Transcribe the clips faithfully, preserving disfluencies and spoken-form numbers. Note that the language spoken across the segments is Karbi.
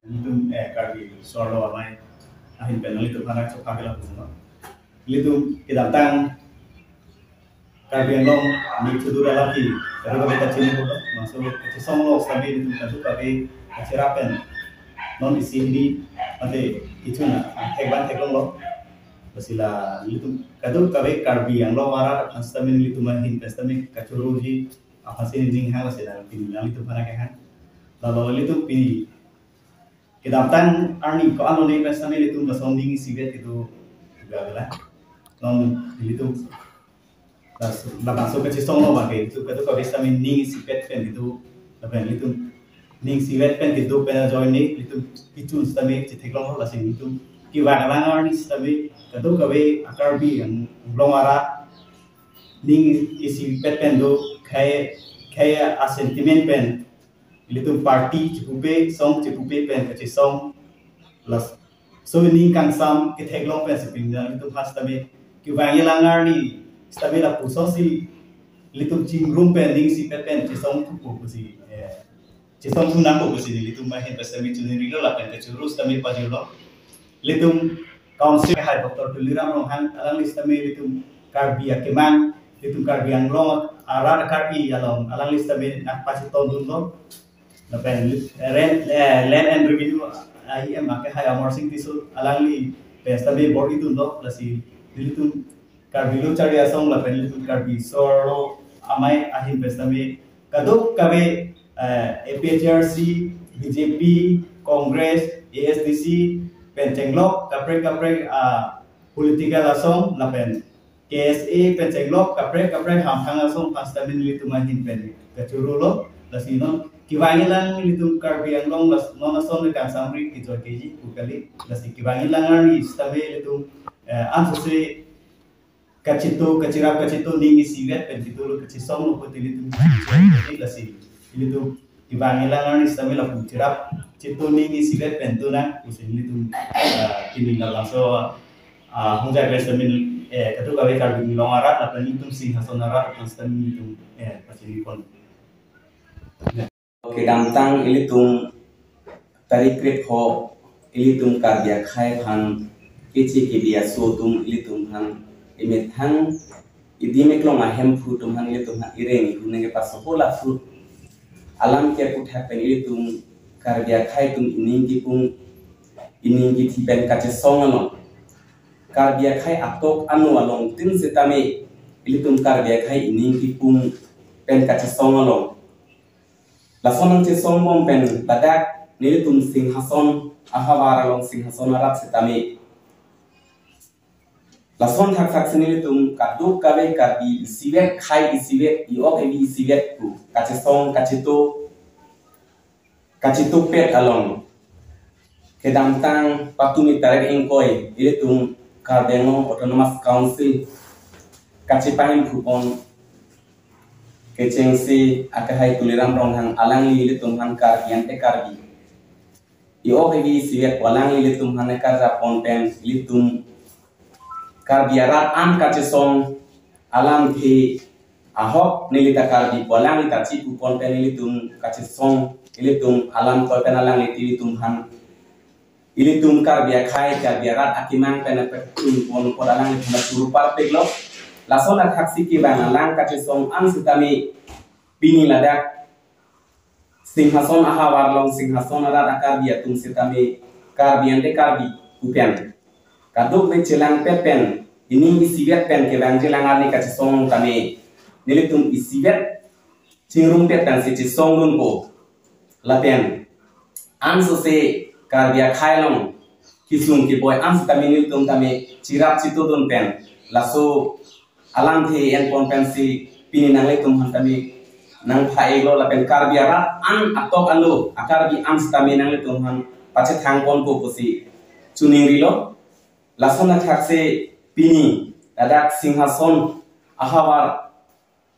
Nelitum, eh, Karbi Sor Lo Amei ahin pen nelitum aphan chokha kelang punon. Nelitum kedamtang Karbi Anglong ning chudu dalam ki, kadokave kachini pulo, maksud kachisong lo sitame nelitum kadokave kachirap pen non isi hini mate ichuna thekban theklonglo. Lasi la nelitum kadokave Karbi Anglong arat aphan sitame nelitum ahin pen sitame kachoruji aphansi ning hang, lasi la pini nelitum aphan kehang. Lalo nelitum pini kedamtang arni ko-an lo ne pen sitame nelitum lason ning isivet kedo juga gala. Non nelitum las-, labangso kachisong lo abangke nelitum kadokave sitame ning isivet pen kedo, lapen nelitum ning isivet pen kedo pen ajoine nelitum kechun sitame chetheklonglo, lasi nelitum kevang alang arni sitame kadokave a-Karbi Anglong arat ning isivet pen do khei, khei a-sentiment pen ilitum party chipupe, song chipupe pen kachisong, laso aning kangsam ketheklong pen si pini ilitum aphan sitame kevang alang arni sitame lapuson si ilitum chingrum pen ning isivet pen chisong thupo pusi, eh, chisong thu nangpo pusi nelitum ahin pen sitame choningri lo lapen kachoro sitame pajirlo. Ilitum council hai Doctor Tuliram Ronghang alangli sitame ilitum Karbi akemang, ilitum Karbi Anglong arat Karbi along alangli sitame nangpachetondunlo. Lapen rent, eh, Land and Revenue, ah, E M akehai Amarsing Tisso alangli pen sitame bor-idunlo, lasi ilitum Karbi Lo Charli Asong lapen ilitum Karbi Sor Lo Amei ahin pen sitame kadokave, eh, A P H L C, B J P, Congress, A S D C pen chenglok kaprek kaprek, ah, political asong lapen K S A pen chenglok kaprek kaprek hamphang asong aphan sitame nelitum ahin pen kachoro lo, lasi non kevang alang ilitum Karbi Anglong las-, non ason le kangsam ri kejoi keji pu kali, lasi kevang alang arni sitame ilitum, eh, ansose kachito, kachirap kachito ning isivet pen kedo lo, kachisong lo pute ilitum, lasi ilitum kevang alang arni sitame lapu chirap chito ning isivet pen do nang pusi ilitum, ah, pini labangso, ah, ahongjai pen sitame, eh, kadokave Karbi Anglong arat lapen ilitum Singhason arat aphan sitame ilitum, eh, pachini pon. Kedamtang ilitum tarik krepho ilitum Karbi akhei aphan keche kebi aso atum ilitum aphan emethang idim eklong ahemphu atum aphan ilitum aphan ireng ihu nangkepasopo laso alam ke aputhak pen ilitum Karbi akhei atum ining kipung ining kithi pen kachesong along, Karbi akhei atok ano alongtin setame ilitum Karbi akhei ining kipung pen kachesong along. Lason nangchesong bom pen ladak nelitum Singhason ahavar along Singhason arat setame lason thakthak si nelitum kadokave Karbi isivet, khei isivet, i-ok evi isivet pu kachesong kachito, kachitopet along kedamtang patumi tarik ingkoi ilitum Karbi Anglong Autonomous Council kachepahemphu pon kechengsi akehai Tuliram Ronghang alangli ilitum aphan Karbi ante Karbi i-ok evi isivet pu alangli ilitum aphan ekarjap pon pen ilitum Karbi arat an kachesong alamthe ahok neli ta Karbi pu alangli ta chipu pon pen ilitum kachesong ilitum alam toi pen alangli ilitum aphan ilitum Karbi akhei Karbi arat akemang pen apek tun pon pon alangli aphan churu parpik lo. Lason athak si kevang alang kachesong an setame pini ladak Singhason ahavar along Singhason arat a-Karbi atum setame Karbi ante Karbi pu pen kadokave chelangpet pen ining isivet pen kevangji alang arni kachesong tame nelitum isivet chingrumpet pen si chesongdunpo. Lapen ansose Karbi akhei along kisung kiboi an setame nelitum tame chirap chitodun pen laso alamthe en pon pensi pini nanglitum aphan tame nangpha-iklo lapen Karbi arat an atok alo a-Karbi an sitame nanglitum aphan pachethang ponpo pusi choningrilo. Lason athaksi pini ladak Singhason ahavar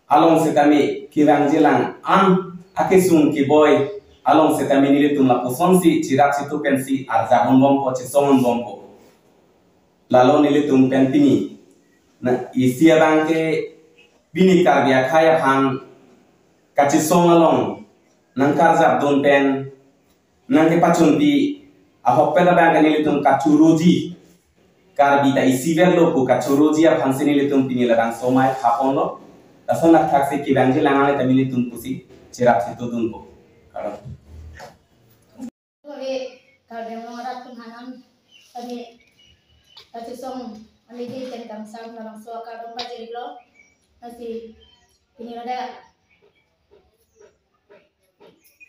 along sitame kevangjilang an akesung keboi along sitame nelitum lapusonsi cherap chitu pensi arjap-un bompo, chesong-un bompo. Lalo nelitum pen pini na isi abangke pini Karbi akhei aphan kachesong along nangkarjapdun pen nangkepachunpi ahokpet abangke nelitum kachuruji Karbi ta isi verlo pu kachuruji aphansi nelitum pini labangso amei phaponlo. Lason athaksi kevangjilang an tame nelitum pusi cherap chitudunpo. Kardom. Kave Karbi Anglong arat atum aphan an tame kachesong amidi pen kangsam labangso akardom pajir-iklo. Lasi pini ladak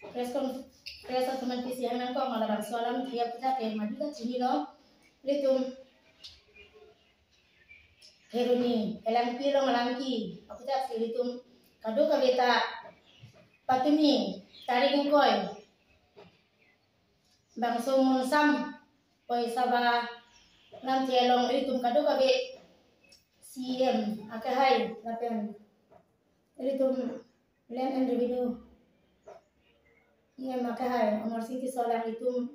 press con-, press atum aphan pisi hang nangkok ma labangso alamthe aputhak ke madu ta chinilo. Ilitum Kheroni Elangpi along alangki aputhak si ilitum kadokave ta patumi tarik ingkoi bangso Monsam Poi Sabha lamthe along ilitum kadokave C M akehai lapen ilitum Land and Revenue E M akehai Amarsing Tisso alanglitum,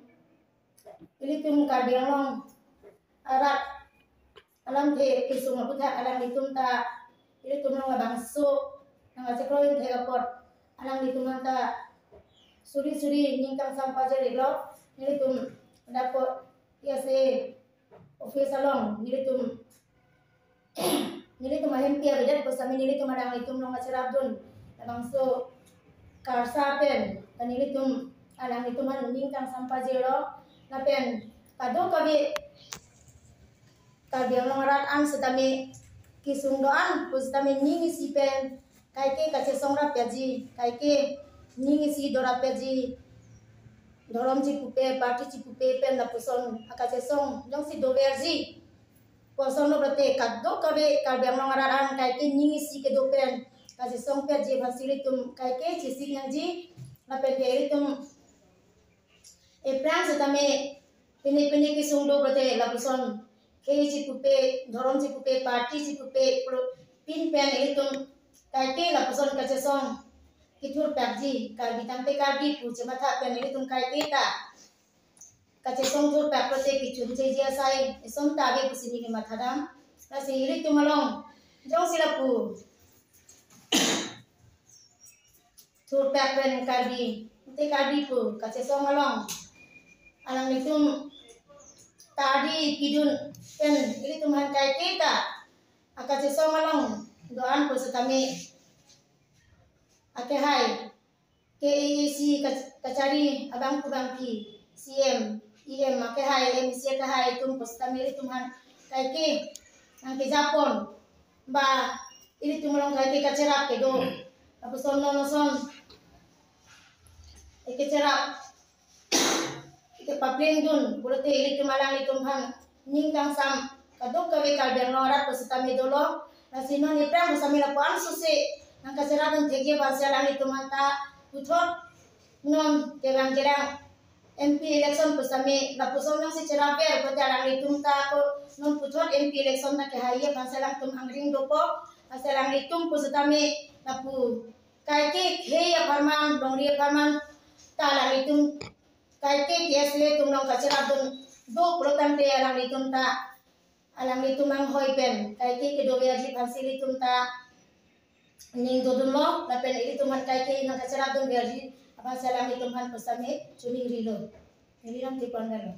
ilitum Karbi Anglong arat alamthe kesung aputhak alanglitum ta ilitum along labangso nangkachekroin thek apot alanglitum aphan ta suri suri ning kangsam pajir-iklo. Nelitum dapo P S A office along nelitum nelitum ahemphi avedet pusitame nelitum alanglitum along kacherapdun labangso karsa pen ta nelitum alanglitum aphan ning kangsam pajirlo. Lapen kadokave Karbi Anglong arat an sitame kesung do-an pusitame ning isi pen kaike kachesong rapji, kaike ning isi do rapji, dhorom chipupe, party chipupe pen lapuson akachesong jongsi doverji pu asonlo pulote kadokave Karbi Anglong arat an kaike ning isi kedo pen kachesong petji aphansi ilitum kaike chesik nangji. Lapen ke ilitum ephrang sitame pine pine kesung do pulote lapuson khei chipupe, dhorom chipupe, party chipupe, pro-, pin pen ilitum kaike lapuson kachesong kethurpakji, Karbi tangte Karbi pu chematha pen ilitum kaike ta kachesong thurpak pulote kechun cheji asai eson ta ave pusi neli mathadam. Lasi ilitum along jongsi lapu thurpak pen Karbi, te Karbi pu kachesong along alanglitum tardi pidun pen ilitum aphan kaike ta akachesong along do-an pusitame akehai K A A C kach-, kachari abang kubang pi C M, E M akehai, M C akehai atum pusitame ilitum aphan kaike nangkejapon ba ilitum along kaike kacherap kedo. Lapuson non ason eke cherap eke paplengdun pulote ilitum alanglitum aphan ning kangsam kadokave Karbi Anglong arat pusitame dolo. Lasi non ephrang pusitame lapu-an suse nangkacherapdun thekji aphansi alanglitum aphan ta puthot non kevangjilang M P election pusitame lapuson jongsi cherapver pulote alanglitum ta ko non puthot M P election ta kehai aphansi alangtum angring dopo. Lasi alanglitum pusitame lapu kaike khei apharman, longri apharman ta alanglitum kaike K S A atum along kacherapdun do pulo tangte alanglitum ta alanglitum anghoi pen kaike kedoverji aphansi ilitum ta ning dodunlo, lapen ilitum aphan kaike nangkacherapdunverji aphansi alanglitum aphan pusitame choningrilo. Neli lam tipon dalo.